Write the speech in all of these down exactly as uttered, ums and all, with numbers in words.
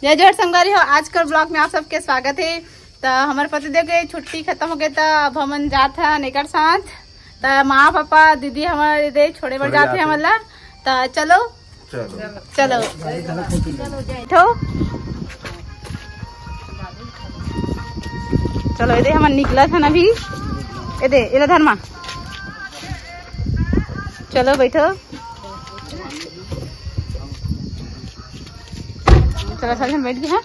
जय जोहार संगवारी हो, आज कर ब्लॉग में आप सबके स्वागत है। त हमर पतिदेव के छुट्टी खत्म हो गए, त अब हमन जात हन एकर साथ। त माँ पापा दीदी हमर दे छोड़े बर छोड़े जात जात हे हे। हमन ला। त चलो, चलो। चलो। बैठो। चलो, एदे हमन निकलत हन अभी। एदे, एला धर माँ। चलो, बैठो। चलो, सब झन बैठ गए, हाँ?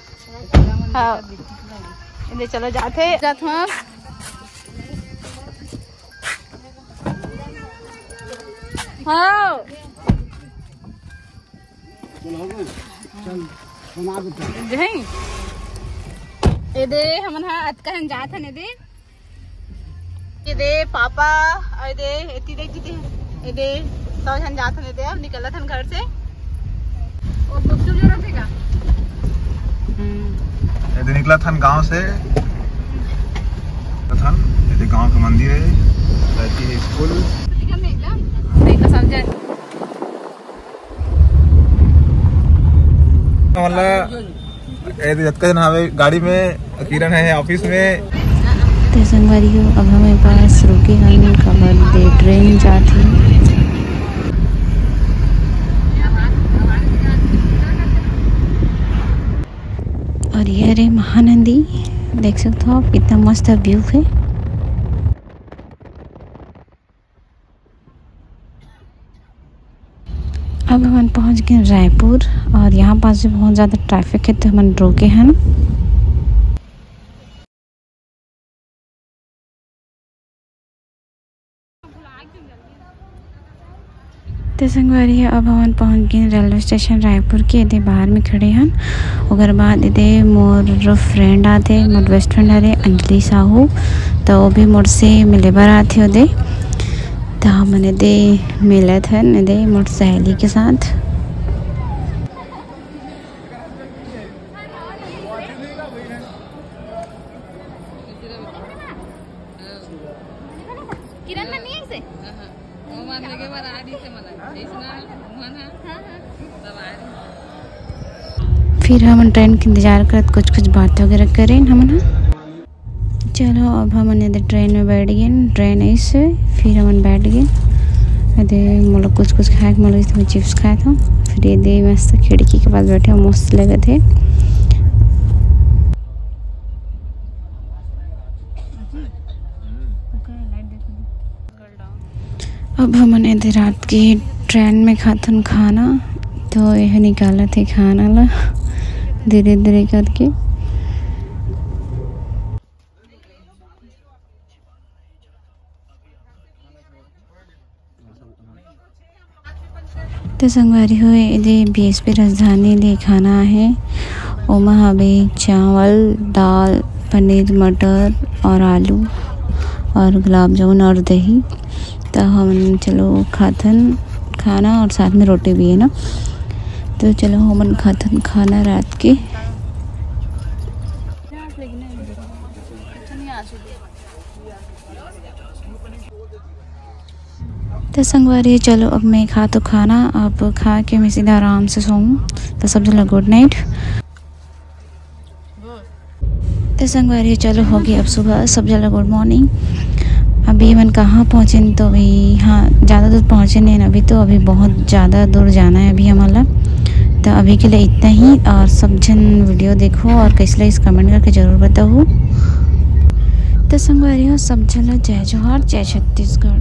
हाँ। एदे, चलो, जात हे, जात हूँ। हाँ। चल, बना दे। एदे, हमन हा अतका हन जात हन, एदे। एदे, पापा, अउ एदे, एती देख दीदी। एदे, सब झन जात हन, एदे, अब निकलत हन घर से। वो गुपचुप जरूरत है का? हम्म। एदे निकलत हन गांव से। थन, एदे गांव के मंदिर है, लड़की है स्कूल। नहीं तो सब जाए। वाला, ए, जतका जन हवे गाड़ी में, किरण है ऑफिस में। तो संगवारी हो, अब हमें पास रुके हन, काबर दे ट्रेन जात हे। और ये रे महानदी, देख सकते हो आप, कितना मस्त व्यू है। अब हमन पहुंच गए रायपुर और यहाँ पास भी बहुत ज़्यादा ट्रैफिक है, तो हमन रुके हन। तो संगवारी, अब हमन पहुंच गए रेलवे स्टेशन रायपुर के। एदे बाहर में खड़े हन, ओकर बाद एदे मोर फ्रेंड आथे, मोर बेस्ट फ्रेंड हरे अंजलि साहू, तो वो भी मोर से मिले बर आथे ओदे। त हमन एदे मिलत हन एदे मोर सहेली के साथ। किरण ला नहीं ऐसे? फिर हमन ट्रेन के इंतजार करत कुछ कुछ बात वगैरह करेन हमन ह। चलो, अब हमन एदे ट्रेन में बैठ गेन, ट्रेन आइस हे, फिर हमन बैठ गेन। एदे मोला कुछ कुछ खाए के मन लगिस, मैं चिप्स खाए था। फिर एदे मस्त खिड़की के पास बैठे, मस्त लगत हे। अब हमन एदे रात के ट्रेन में खाथन खाना, तो यह निकालत हे खाना ला धीरे धीरे करके। तो संगवारी हो, एदे बीएसपी राजधानी ले खाना हे, ओमा हवे चावल, दाल, पनीर, मटर और आलू और गुलाब जामुन और दही। तो हमन चलो खाथन खाना और साथ में रोटी भी है ना। तो चलो हमन खाथन खाना रात के। तो संगवारी, चलो अब मैं खा तो खाना, अब खा के मैं सीधा आराम से सोऊँ। तो सब झन ला गुड नाइट। तो संगवारी, चलो हो गई अब सुबह, सब झन ला गुड मॉर्निंग। अभी हमन कहाँ पहुँचे न, तो अभी, हाँ, ज़्यादा दूर पहुँचे नहीं अभी तो, अभी बहुत ज़्यादा दूर जाना है अभी हमन ला। तो अभी के लिए इतना ही, और सब झन वीडियो देखो और कैसे लगिस कमेंट करके जरूर बताओ। तो संगवारी हो, सब झन ला जय जोहार, जय छत्तीसगढ़।